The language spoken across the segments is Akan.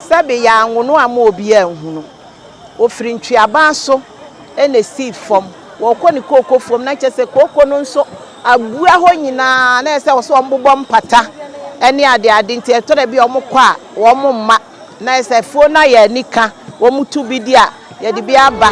Sɛbe yɛanwo no amma obiara anhu no. Ɔfiri ntweaban so na ɛsii fam. Wɔrekɔ ne kooko fam na kyerɛ sɛ kooko no nso abua hɔ nyinaa na ɛsɛ sɛ wɔsɛ wɔbobɔ mpata ne adeade nti ɛtɔ da bi a wɔkɔ a wɔn mma na ɛsɛ afuo no ayɛ anika wɔtu bi di a yɛde bi aba.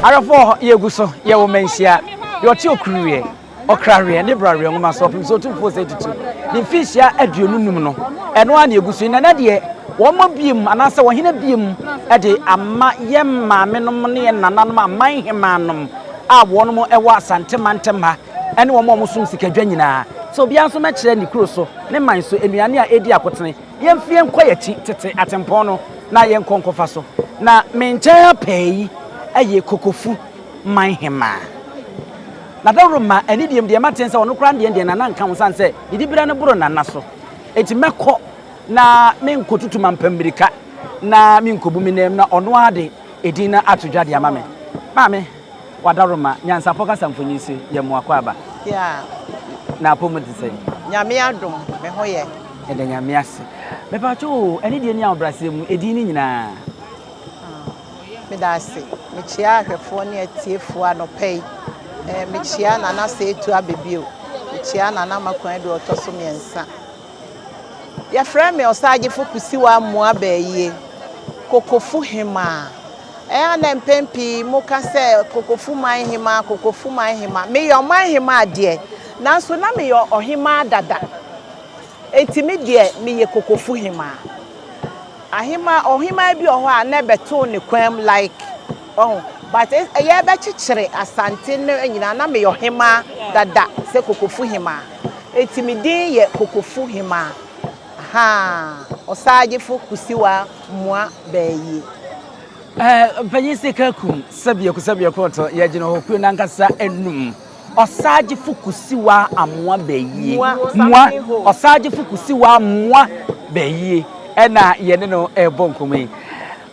Awɛfoɔ yɛgu so yɛwɔ manhyia deɛ ɔte okuruweɛ ɔkraweɛ ne braweɛ nwoma so ɔpem sɛ ɔtumfoɔ sɛ tutu ne mfinhyia 25 no ɛno ara na ɛgu so yi na ɛnɛ deɛ wɔn abiem anaasɛ wɔhene abiem de ama yɛn maamenom ne yɛn nananom aman hemaanom a wɔnom wɔ Asante mantam ha ne wɔn a wɔsom sikadwa nyinaa sɛ obiara nso mɛkyerɛ ne kuro so ne man so nnuane a ɛredi akotene. Yɛmfi yɛnkɔ yɛn akyi tete atempɔn no na yɛnkɔ nkɔfa so. Na me nkyɛn ha pɛɛ yi yɛ Kokofu man hemaa. Na dawuro ma anidie mu deɛ mate sɛ ɔno koraa deɛ deɛ Nana nka ho sane sɛ ne diberɛ no boro Nana so. Enti mɛkɔ na menkɔtutu mampam mmirika na menkɔbu me nan mu na ɔno ara de edin no ato dwa de ama me. Maame, w'adaworoma, nyansapɔ kasa mfonyin so yɛ mmoa kɔ aba. Yeah. Na apɔmu te sɛn? Nyame adom, me ho yɛ. Yɛda Nyame ase. Mepatwo o, anidie ne ahobrɛaseɛ mu, edin no nyinaa. Meda ase. Mekyia ahwɛfoɔ ne atiefoɔ anɔpa yi. Eh, mekyia Nana Seetu Abebio. Mekyia Nana Makwan Adu ɔtɔ so mmiɛnsa. Yɛfrɛ me Ɔsaagyefo Kusiwa Amoah Baayie, Kokofo Hemaa. Ɛyɛ a na mpɛn pii moka sɛ Kokofo man hemaa, Kokofo man hemaa. Meyɛ ɔman hemaa deɛ, nanso na meyɛ ɔhemaa dada. Enti me deɛ meyɛ Kokofo hemaa. Ahemaa, ɔhemaa bi wɔ hɔ a na ɛbɛtoo ne kwan mu like, ɔho, but yɛrebɛkyekyere Asante no nyinaa na meyɛ ɔhemaa dada sɛ Kokofo hemaa. Enti me din yɛ Kokofu Hemaa. Ahaa, Ɔsaagyefo Kusiwa Mua Baayie. Eh, mpanyin sika kum sɛbiako sɛbiako ɔtɔ yɛgyina hɔ kuo nankasa enum. Ɔsaagyefo Kusiwa Amoa Baayie. Mua, Ɔsaagyefo Kusiwa Amoa Baayie ɛna yɛne no ɛrebɔ nkɔmmɔ yi.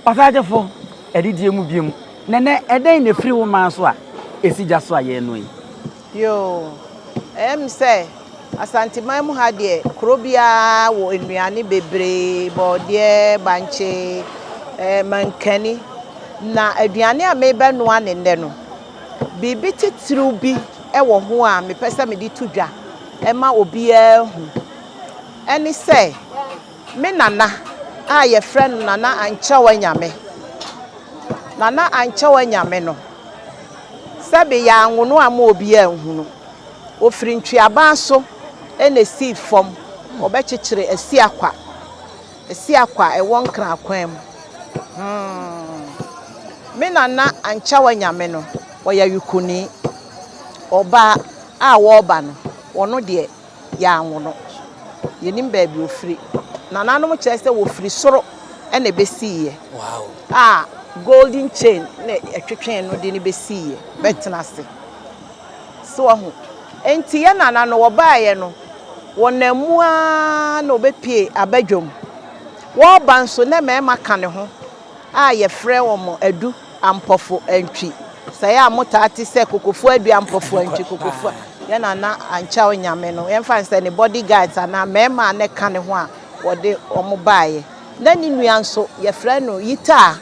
Ɔsaagyefo, adidie mu biom. Nɛnɛ, ɛdɛn na efiri wo man so a esi gya so a yɛrenoa yi? Yoo, ɛyɛ me sɛ Asanteman mu ha deɛ kuro biara wɔ nnuane bebree, bɔɔdeɛ, bankye, eh, mankani. Na aduane a merebɛnoa ne nnɛ no, biribi titiriw bi wɔ ho a mepɛ sɛ mede to dwa ma obiara hu. Ɛne sɛ, me nana a yɛfrɛ no Nana Ankyɛw Anyame, Nana Ankyɛw Anyame no, Sɛbe yɛanwo no amma obiara anhu no. Ɔfiri ntweaban so na ɛsii fam, ɔbɛkyekyere Asiakwa, Asiakwa a ɛwɔ Nkran kwan mu. Hmm. Me nana Ankyawa Nyame no, ɔyɛ Ayukuni. Ɔbaa a wɔreba no, ɔno deɛ yɛanwo no. Yɛnnim baabi ɔfiri. Nananom kyerɛ sɛ wɔfiri soro na ɛbɛsiiɛ. A golden chain na ɛtwetwee no de no bɛsiiɛ bɛtena ase. So wahu? Enti yɛn nana no wɔbaeɛ no, wɔnam mu ara na wɔbɛpue abadwam. Wɔreba nso na mmarima ka ne ho a yɛfrɛ wɔn Adu Ampɔfo Antwi. Sɛ ɛyɛ a motaa te sɛ Kokofo Adu Ampɔfo Antwi, Kokofo a yɛn nana Ankyɛw Nyame no, yɛmfa no sɛ ne body guards anaa mmarima a na ɛka ne ho a wɔde wɔn baeɛ. Na ne nua nso, yɛfrɛ no Yitaa,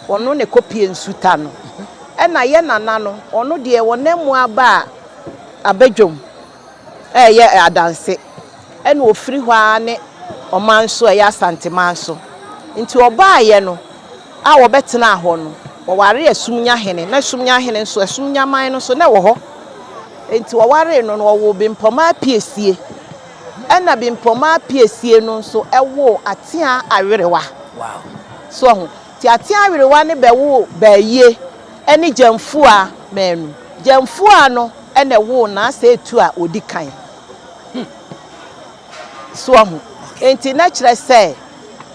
ɔno na ɛkɔpie nsuta no. Ɛna yɛn nana no, ɔno deɛ wɔnam mu ara baa abadwam reyɛ adanse. Ɛna ɔfiri hɔ ara ne ɔman so a ɛyɛ Asanteman so. Nti ɔbaeɛ no a wɔbɛtenaa hɔ no, wɔwaree Asumnya hene. Na Asumnya hene nso, Asumnya man no nso, na ɛwɔ hɔ. Nti wɔwaree no no, wɔwoo Bempɔmaa Piesie. Ɛna Bempɔmaa Piesie no nso woo Atea Awerewa. So wahu? Nti Atea Awerewa no bɛwoo Baayie ne Gyamfua Manu. Gyamfua no na ɛwoo Naasa Etu a ɔdi kan. So wahu? Nti na kyerɛ sɛ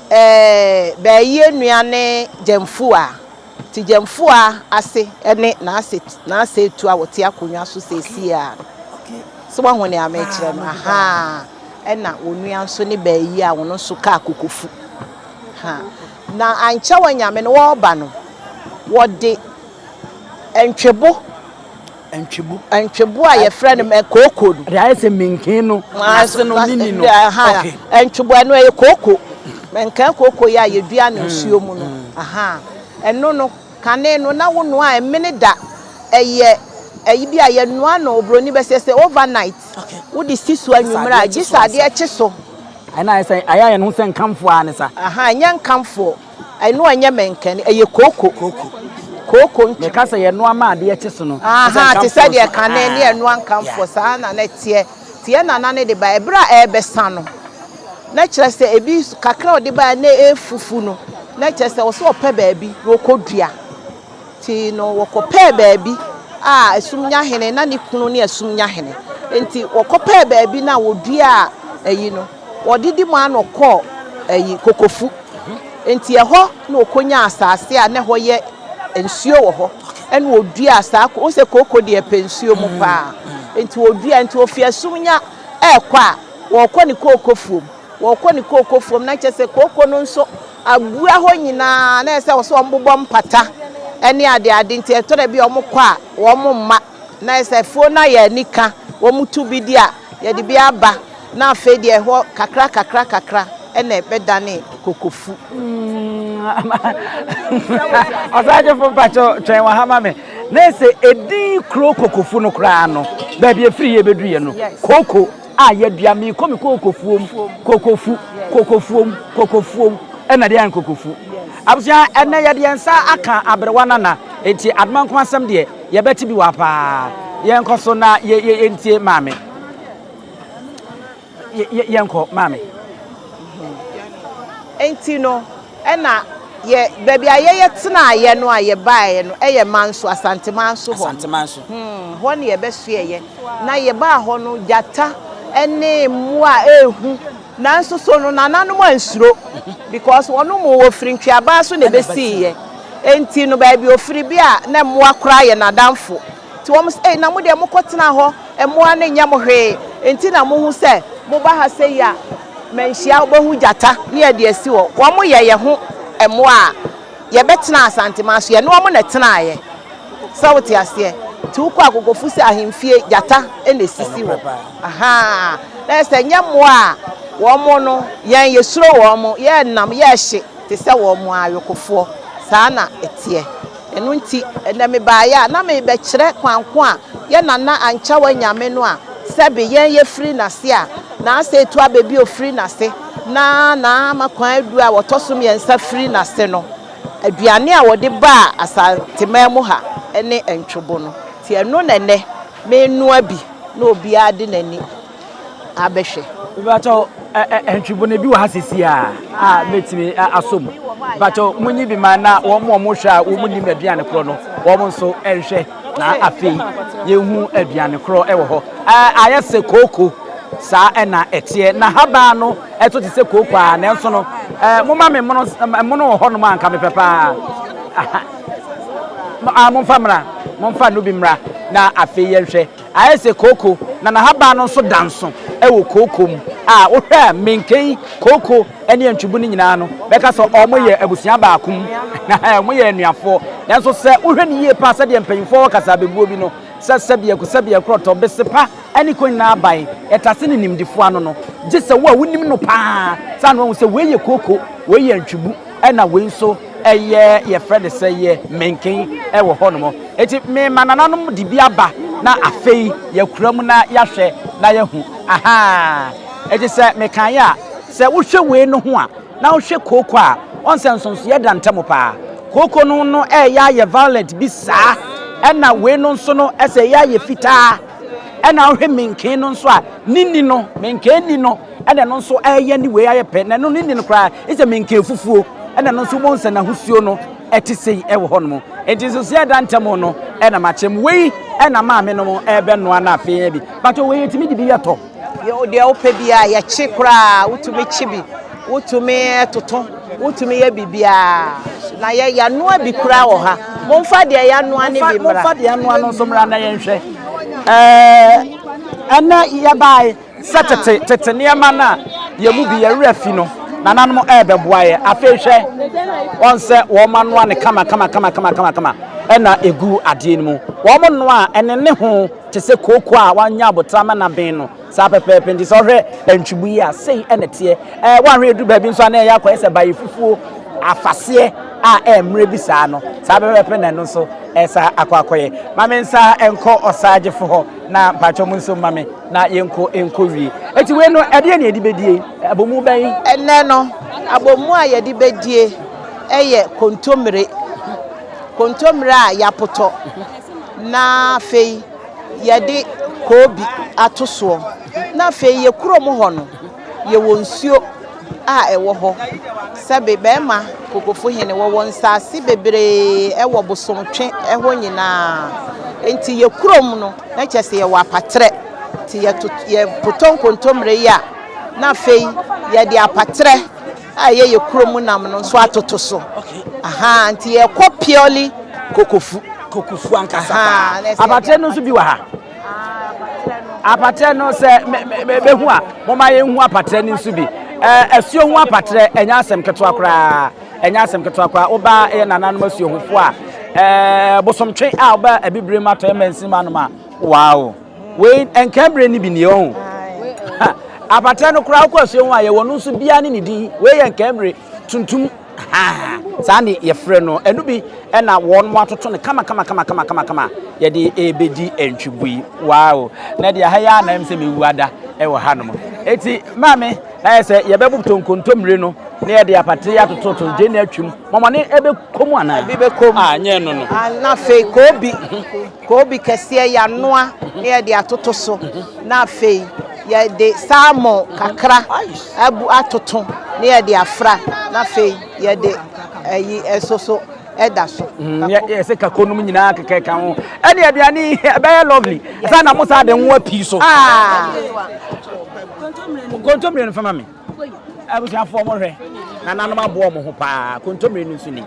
ɛɛ Baayie nua ne Gyamfua. Nti Gyamfua ase ne Naasa Etu a wɔte akonnwa so seesei ara no. So wahu nea mekyerɛ no? Ahaa. Ɛna wɔn nua nso ne Baayie a ɔno nso kaa Kokofu. Ha. Na ankyɛ wɔ Nyame no wɔreba no, wɔde. Ntwebo. Ntwebo. Ntwebo a yɛfrɛ no kooko no. Deɛ ayɛ sɛ minkin no n'ase no ne ni no. Okay. Ntwebo ɛno ɛyɛ kooko. Nkan kooko yɛ a yɛdua no nsuo mu no. Ɛno no kane no na wonoa a ɛmene da. Ɛyɛ ɛyi bi a yɛnoa no oburoni bɛsɛ sɛ overnight. Wode si so anwummerɛ a gye sɛ adeɛ kye so. Ɛna ayɛ sɛ ayɛ ayɛ ne ho sɛ nkamfoɔ ara ne sa. Ɛnyɛ nkamfoɔ. Ɛno ɛnyɛ mɛnkɛne, ɛyɛ kooko. Kooko. Kooko ntwi. Meka sɛ yɛnoa ma adeɛ kye so no. Aha, te sɛ deɛ kane ne yɛnoa nkamfoɔ, saa na na ɛteɛ. Nti yɛn nana no de baeɛ, ɛberɛ a ɛrebɛsa no, na kyerɛ sɛ ebi kakra a ɔde baeɛ na ɛrefufu no, na kyerɛ sɛ ɔsɛ ɔpɛ baabi na ɔkɔdua. Nti no wɔkɔpɛɛ baabi a Asumnyahene, na ne kunu ne Asumnyahene, nti wɔkɔpɛɛ baabi na wɔduaa ayi no, wɔdede mu ara na ɔkɔɔ ayi Kokofu. Nti ɛhɔ na ɔkɔnyaa asase a na ɛhɔ yɛ nsuo wɔ hɔ, ɛna ɔduaa saa, wohu sɛ kooko deɛ ɛpɛ nsuo mu paa, nti ɔdua, nti ɔfi Asumnya ɛrekɔ a, wɔrekɔ ne kooko fuom. Wɔkɔ ne kooko fuom na kyerɛ sɛ kooko no nso abua hɔ nyinaa na ɛsɛ sɛ wɔn bobɔ mpata ne ade ade nti ɛtɔ da bi a wɔn kɔ a wɔn mma na ɛsɛ afuo no ayɛ anika wɔn tu bi di a yɛde bi aba na afei deɛ ɛhɔ kakra kakra kakra ɛna ɛbɛdane kokofu. Ɔsagyefo mpakyɛ twɛn wɔ ha ma me na ɛsɛ edin kuro kokofu no koraa no baabi efiri yɛ bɛduru yɛ no kooko a yɛadua meekɔ me kookofuom kokofu kokofuom kokofuom ɛna deɛ nkokofu abusua ɛnɛ yɛde yɛn nsa aka aberewa nana enti adoma nko asɛm deɛ yɛbɛte bi wɔ ha paa yɛnkɔ so na yɛ yɛ yɛntie maame yɛ yɛnkɔ maame. Enti no Ɛna yɛ baabi a yɛyɛ tenaeɛ no a yɛbaeɛ no yɛ Manso, Asante Manso hɔ. Asante Manso. Hmm, hɔ ne yɛbɛsoɛeɛ. Na yɛbaa hɔ no, gyata ne mmoa a ɛrehu. Nanso so no, nananom ansuro because wɔn mu wɔfiri Ntweabaa so na ɛbɛsiiɛ. Enti no, baabi ɔfiri bi a na mmoa koraa yɛ n'adamfo. Nti wɔn sɛ, ei, na mo deɛ mokɔtena hɔ, mmoa no nyɛ mo hwee. Enti na mohu sɛ moba ha sei a, Manhyia wobɛhu gyata ne yɛde asi hɔ. Wɔn yɛ yɛn ho mmoa a yɛbɛtena Asanteman so. Yɛne wɔn na ɛtenaeɛ. Sɛ wote aseɛ? Nti wokɔ Agogofu sɛ ahemfie, gyata na ɛsisi hɔ. Ahaa. Na yɛ sɛ nyɛ mmoa a wɔn no, yɛn yɛsuro wɔn, yɛnam, yɛhye te sɛ wɔn awekofoɔ. Saa na ɛteɛ. Ɛno nti, ɛnnɛ mebaeɛ a, na merebɛkyerɛ kwan ko a yɛn nana Ankyawa Nyame no a sɛbe yɛn yɛfiri n'ase a, n'ase reto aba bi a ɔfiri n'ase, na n'ama kwan adu a wɔtɔ so mmiɛnsa firi n'ase no, aduane a wɔde baa Asanteman mu ha ne ntwobo no. Nti ɛno na ɛnnɛ merenoa bi na obiara de n'ani abɛhwɛ. Mepakyɛw, ntwebo no ebi wɔ ha sisi a a mɛtumi asɔ mu. Mepakyɛw, munyi bi ma na wɔn a wɔhwɛ a wɔn nim aduane korɔ no, wɔn nso nhwɛ na afei yɛhu aduane korɔ wɔ hɔ. Ayɛ sɛ kooko saa ɛna ɛteɛ na habaa no ɛto te sɛ kooko a nanso no moma me mono mono wɔ hɔnom a nka mepɛ paa. Momfa mmra, momfa no bi mmra na afei yɛnhwɛ. Ayɛ sɛ kooko, na n'ahaban no nso da nso wɔ kooko mu. A Wohwɛ a, menken, kooko ne antwibu no nyinaa no, bɛka sɛ wɔyɛ abusua baako mu, na wɔyɛ anuafoɔ. Nanso sɛ wohwɛ no yie paa sɛdeɛ mpanyimfoɔ wɔ kasabebuo bi no, sɛ sɛbiako sɛbiako ɔtɔ besepa ne kɔ nyinaa aban, ɛtase ne nimdefoɔ ano no, gye sɛ wo a wonim no paa saa na woahu sɛ wei yɛ kooko, wei yɛ antwibu, ɛna wei nso ɛyɛ yɛfrɛ no sɛ yɛ menken wɔ hɔnom. Enti mema nananom de bi aba na afei yɛakura mu na yɛahwɛ na yɛahu. Ahaa! Enti sɛ mekaeɛ a, sɛ wohwɛ wei no ho a, na wohwɛ kooko a, ɔn sɛ nsonsoeɛ da ntam paa. Kooko no no ɛreyɛ ayɛ violet bi saa, ɛna wei no nso no ɛsɛ ɛyɛ ayɛ fitaa. Ɛna wohwɛ menken no nso a, ne ni no, menken ni no, ɛna ɛno nso ɛyɛ ne wei ayɛ pɛ na ɛno ne ni no koraa ɛsɛ menken fufuo ɛna ɛno nso wobɛhu sɛ n'ahosuo no ɛte sei ɛwɔ hɔ nom nti nso sɛ ɛda ntɛm no ɛna makyɛm wei ɛna maame nom ɛbɛnoa no afei bi bato wei yɛtumi de bi yɛtɔ deɛ wopɛ biara yɛkye koraa wotumi kye bi wotumi toto wotumi yɛ biribiara na yɛ yɛanoa bi koraa wɔ ha momfa deɛ yɛanoa no bi mmra momfa deɛ yɛanoa no nso mmra na yɛnhwɛ ɛɛ ɛnɛ yɛbae Sɛ tete tete nneɛma no a yɛn mu bi yɛn werɛ afi no, nananom rebɛboa yɛn. Afei hwɛ, wɔn sɛ wɔn anoa no kama kama kama kama kama kama. na ɛgu adeɛ no mu. Wɔn noa a, ɛnene ho te sɛ kooko a wɔanya aboterɛ ama no aben no. Saa pɛpɛɛpɛ nti sɛ wohwɛ ntwibu yi a, sei na ɛteɛ. Ɛɛ woanhwɛ ɛduru baabi nso a na ɛyɛ akɔyɛ sɛ baye fufuo afaseɛ a ɛmmerɛ bi saa no. Saa pɛpɛɛpɛ na ɛno nso ɛsa akɔ akɔyɛ. Ma me nsa nkɔ ɔsaagyefo hɔ na mpakyɛ mo nso mma me na yɛnkɔ nkɔ wie. Eti wei no ɛdeɛ na yɛde bɛdie? Abomu bɛn? Ɛnnɛ no, abomu a yɛde bɛdie yɛ kontommire. Kontommire a yɛapotɔ na afei yɛde koobi ato soɔ. Na afei yɛ kurom hɔ no, yɛwɔ nsuo a ɛwɔ hɔ. Sɛbe bɛrima Kokofo hene, wɔwɔ nsaase bebree wɔ Bosomtwe hɔ nyinaa. Nti yɛ kurom no, na kyerɛ sɛ yɛwɔ apatrɛ. Nti yɛto yɛpotɔ nkontommire yi a, na afei yɛde apatrɛ a ɛyɛ yɛ kurom nam no nso atoto so. Ahaa, nti yɛkɔ purely kokofu. Kokofu ankasa paa. Apatrɛ no nso bi wɔ ha. Apatrɛ no sɛ bɛhu a, moma yɛnhu apatrɛ no nso bi. Asuo ho apatrɛ ɛnyɛ asɛm ketewa koraa. Ɛnyɛ asɛm ketewa koraa. Woba yɛ nananom asuohofoɔ a, bosomtwe a woba abibire mu atɔeɛ mansin mu anom a, wow. Wei nkaebire no bi nie ɔho. Apatrɛ no koraa wokɔ asuo ho a yɛwɔ no nso biara ne ne din. Wei yɛ nkaebire tuntum. Ha saa ne yɛfrɛ no. Ɛno bi ɛna wɔn mo atoto no kama kama kama kama kama kama yɛde ɛrebɛdi ntwibui. Wow. Na deɛ ha yi ara na ɛm sɛ mewu ada ɛwɔ hanom. Eti maame na yɛ sɛ yɛbɛbobɔ nkontommire no na yɛde apatrɛ yi atototo gyeene atwam. Mɔmɔne ɛbɛkɔ mu anaa? Ebi bɛkɔ mu. Ah, nyɛ no no. Na afei koobi. Koobi kɛseɛ yɛanoa na yɛde atoto so na afei yɛde salmon kakra abu atoto na yɛde afra na afei yɛde ayi nso so ɛda so. Mm, yɛ sɛ kako nom nyinaa kɛkɛ ka ho. Ɛne aduane yi ɛbɛyɛ lovely. Ɛsɛ na mo saa de nwoa pii so. Ah. Kontomire no fama me. Abusuafoɔ mo hwɛ. Nananom aboɔ mo ho paa. Kontomire no nso ni.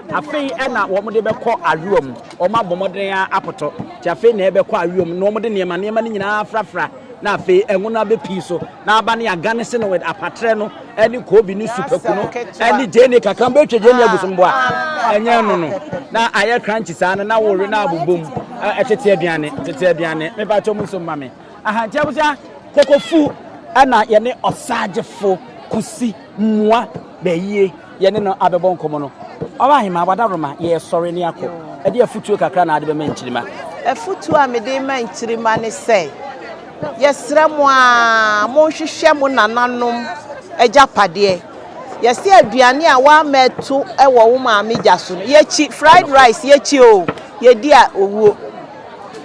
Afei ɛna wɔn de bɛkɔ ayowa mu. Wɔn abɔ mmɔden ara apotɔ. Nti afei na ɛbɛkɔ ayowa mu na wɔde nneɛma nneɛma no nyinaa afrafra na afei ɛngo no abɛpii so na aba ne aganese no with apatrɛ no ɛne koobi ne supaku no ɛne gyeene kakra mbɛtwa gyeene agu so mboa ɛnyɛ no no na ayɛ crunchy saa no na wɔwe na abobom ɛtete aduane tete aduane mepa kyɛw mu nso mma me aha nti abusua kokofu ɛna yɛne ɔsagyefo kusi mmoa bɛyie yɛne no abɛbɔ nkɔmmɔ no. Ɔbaahemaa, w'adaworoma, yɛresɔre ne akɔ. Ɛdeɛ afotuo kakra na wode bɛma nkyirimma? Afotuo a mede rema nkyirimma ne sɛ, yɛsrɛ mo ara, monhwehwɛ mo nananom agyapadeɛ. Yɛse aduane a woammɛto wɔ wo maame gya so no, yɛkyi fried rice, yɛkyi o, yɛdi a owuo.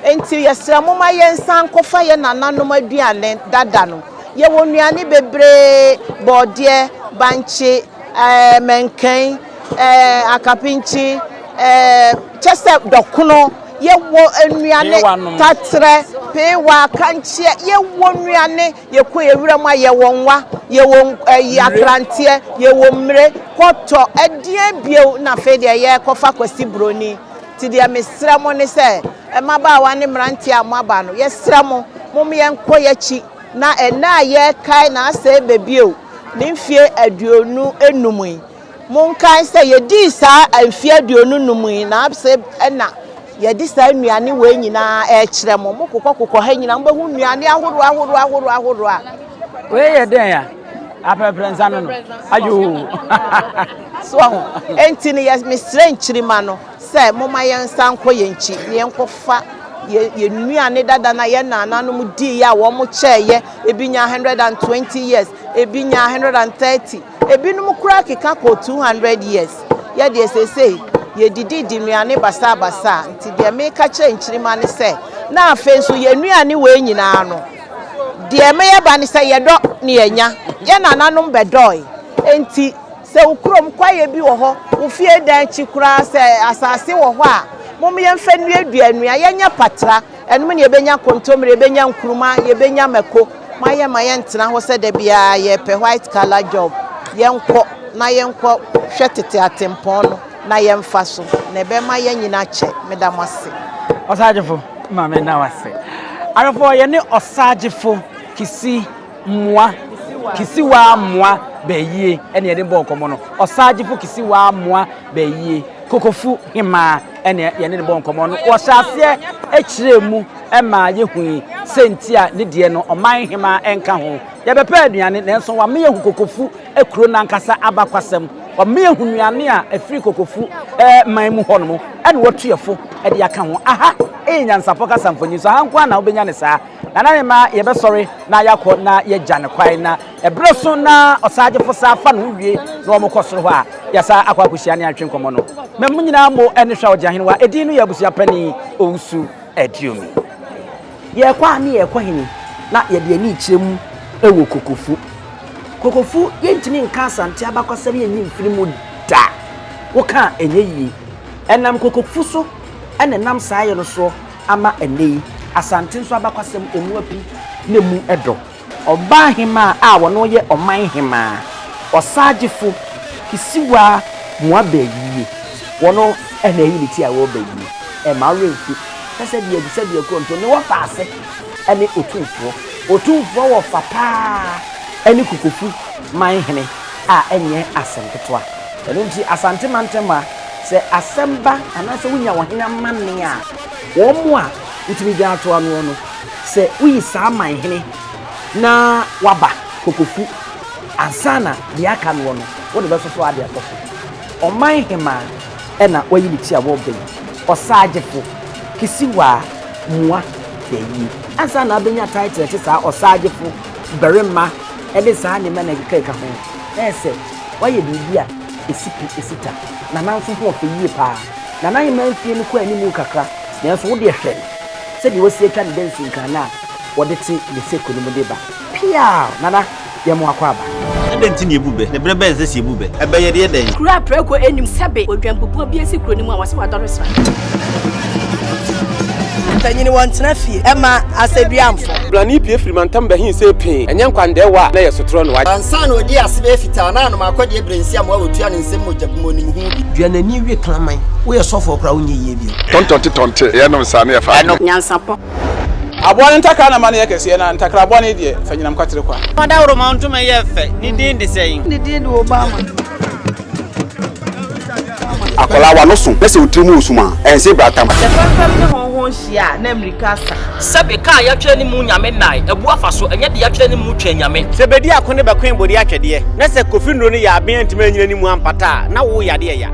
Enti yɛsrɛ momma yɛnsan nkɔfa yɛn nananom aduane dada no. Yɛwɔ nnuane bebree, bɔɔdeɛ, bankye, ɛɛ mɛnkɛn, ɛɛ akapinkyi, ɛɛ kyɛ sɛ dɔkono. Yɛwɔ nnuane taterɛ, peewa, kankyeɛ, yɛwɔ nnuane. Yɛkɔ yɛn wuram a yɛwɔ nwa, yɛwɔ ɛyi akranteɛ, yɛwɔ mmire, kɔtɔ, ɛdeɛn bio na afei deɛ yɛrekɔfa Kwasi Broni. Nti deɛ mesrɛ mo ne sɛ, mmabaawa ne mmeranteɛ a moaba no, yɛsrɛ mo, mom yɛnkɔ yɛakyi na ɛnnɛ a yɛrekae N'asɛe bɛbio ne mfeɛ 25 yi, monkae sɛ yɛdii saa mfeɛ 25 yi na afei na yɛde saa nnuane wei nyinaa ɛrekyerɛ mo. Mokokɔkokɔ ha nyinaa mobɛhu nnuane ahoroɔ ahoroɔ ahoroɔ ahoroɔ a. Wei yɛ dɛn a? Aprɛprɛ nsa no no. Ayoo. So ahu? Enti no yɛ mesrɛ nkyirimma no sɛ momma yɛnsan nkɔ yɛn nkyi na yɛnkɔfa yɛn yɛn nnuane dada no a yɛn nananom diiɛ a wɔkyɛeɛ, ebi nyaa 120 years, ebi nyaa 130, ebinom koraa keka kɔɔ 200 years. Yɛ deɛ seesei yɛdidi di nnuane basaabasaa. Nti deɛ meka kyerɛ nkyirimma ne sɛ, na afei nso yɛn nnuane wei nyinaa no, Deɛ ɛma yɛba ne sɛ yɛdɔ ne yɛnya. Yɛn nananom bɛdɔe. Enti sɛ wo kurom kwaeɛ bi wɔ hɔ, wo fie dan akyi koraa sɛ asase wɔ hɔ a, mom yɛmfa nnuadua nnua, yɛnyɛ patra. Ɛno mu na yɛbɛnya kontommire, yɛbɛnya nkruma, yɛbɛnya mako. Ma yɛmma yɛntena hɔ sɛ da biara yɛrepɛ white collar job. Yɛnkɔ na yɛnkɔ hwɛ tete atempɔn no. Na yɛmfa so, na ɛbɛma yɛanyin akyɛ. Meda mo ase. Ɔsagyefo, ma me nna wo ase. Awɛfoɔ, yɛne Ɔsagyefo Kisi Mmoa, Kisiwaa Mmoa Bɛyie ɛne yɛde bɔɔ nkɔmmɔ no. Ɔsagyefo Kisiwaa Mmoa Bɛyie, Kokofu Hemaa. ɛne yɛne no bɔ nkɔmmɔ no, wɔhyɛ aseɛ kyerɛɛ mu maa yɛhui sɛ nti a ne deɛ no ɔman hemaa nka ho. Yɛbɛpɛ aduane, nanso wama yɛahu Kokofu kuro no ankasa abakwasɛm. Wama yɛahu nnuane a ɛfiri Kokofu man mu hɔnom ɛna watu yɛ fo de aka ho. Aha yɛ Nyansapɔ kasa mfonyin so, aha nko ara na wobɛnya no saa. Nana Hemaa yɛbɛsɔre na yɛakɔ na yɛagya no kwan na ɛberɛ so na ɔsaagyefo saa fa ne ho wie na wɔn kɔ soro hɔ a yɛasa akɔ akɔhyia ne atwe nkɔmmɔ no. Ma mo nyinaa mo ne hwɛ Ɔgyeahenewa edin no yɛ abusua panin Owusu Aduomi. Yɛrekɔ a ne yɛrekɔ hene na yɛde ani rekyerɛ mu wɔ Kokofu. Kokofu yɛntumi nka Asante abakɔsɛm yɛnyi mfiri mu da. Woka a ɛnyɛ yie. Ɛnam Kokofu so na ɛnam saa yɛ no soɔ ama ɛnnɛ yi Asante nso abakwasɛm ɛmu api na ɛmu dɔ. Ɔbaa hemaa a ɔno yɛ ɔman hemaa, ɔsaagyefo, Kisiwa Muabayie, wɔno na ayi ne ti a wɔreba yie. Ɛmma wo werɛ mfi sɛ sɛdeɛ Agusadeɛ Kuronto ne wɔfa ase ne Otumfoɔ. Otumfoɔ wɔ fa paa ne Kokofu man hene a ɛnyɛ asɛm ketewa. Ɛno nti Asante mantam ha, sɛ asɛm ba anaasɛ wonya ɔhene amanneɛ a, wɔn a wotumi dwan to ano no, sɛ woyi saa man hene na waba Kokofu ansa na deɛ aka noɔ no, wode bɛsosɔ ade atɔ so. Ɔman hemaa na wayi ne ti a wɔreba yi, Ɔsaagyefo, Kisiwaa, Mua, Dayie. Ansa na abɛnya title a ɛte saa, Ɔsaagyefo, Barima, ne saa nneɛma na ɛkeka ho, na ɛyɛ sɛ wayɛ biribi a ɛsi pi, ɛsi ta. Nana nso ho ɔfɛ yie paa. Nana Hemaa mfie no kɔ anim kakra, nanso wo deɛ hwɛ no sɛdeɛ wasi atwa ne dansinkran no a wɔde te ne seko no mu de ba. Piaw! Nana, yɛ mo akwaaba. Adɛn nti na yɛbu bɛ? Na berɛ bɛn na ɛsɛ sɛ yɛbu bɛ? Ɛbɛ yɛde yɛ dɛn? Kuro a prako nnim sɛbe odwanbubuo bi asi kuro no mu a wɔse wadɔre sra. Mpanyin wɔntena fie mma asɛduamfo. Blani pue firi mantam bɛhee sɛ pee, ɛnyɛ nkwandɛɛwa a na ɛyɛ sotorɔ no. Ansa na ɔdii ase bɛyɛ fitaa na anom akɔdeɛ berɛ nsi amoa wɔtua ne nsam mogya bi mu ɔnim ho bi. Dua n'ani we kraman. Woyɛ sɔfoɔ koraa wonyɛ yie bio. Tɔntɔnte tɔnte, yɛnom saa na yɛfa adwene. Nyansapɔ. Aboa no ntakra na ma no yɛ kɛseɛ, na ntakra bɔne deɛ, fa nyinam kwatere kwa. Ɔdawuroma ntoma yɛ fɛ, ne din de sɛn? Ne din de Obama. Akwadaa w'ano so na sɛ wo tiri mu wɔ sum a, ɛnse bratam. Sɛ fɛmfɛm ne hɔnhɔn hyia a, na mmirika asa. Sɛbe ka a yɛatwerɛ ne mu Nyame nnae, abu afa so, ɛnyɛ deɛ yɛatwerɛ ne mu Twɛn Nyame. Sɛ bedi ako ne bɛkoe bode atwɛdeɛ, na sɛ Kofi nnuro no yɛ aben antumi anyina ne mu ampata a, na wo yadeɛ ya.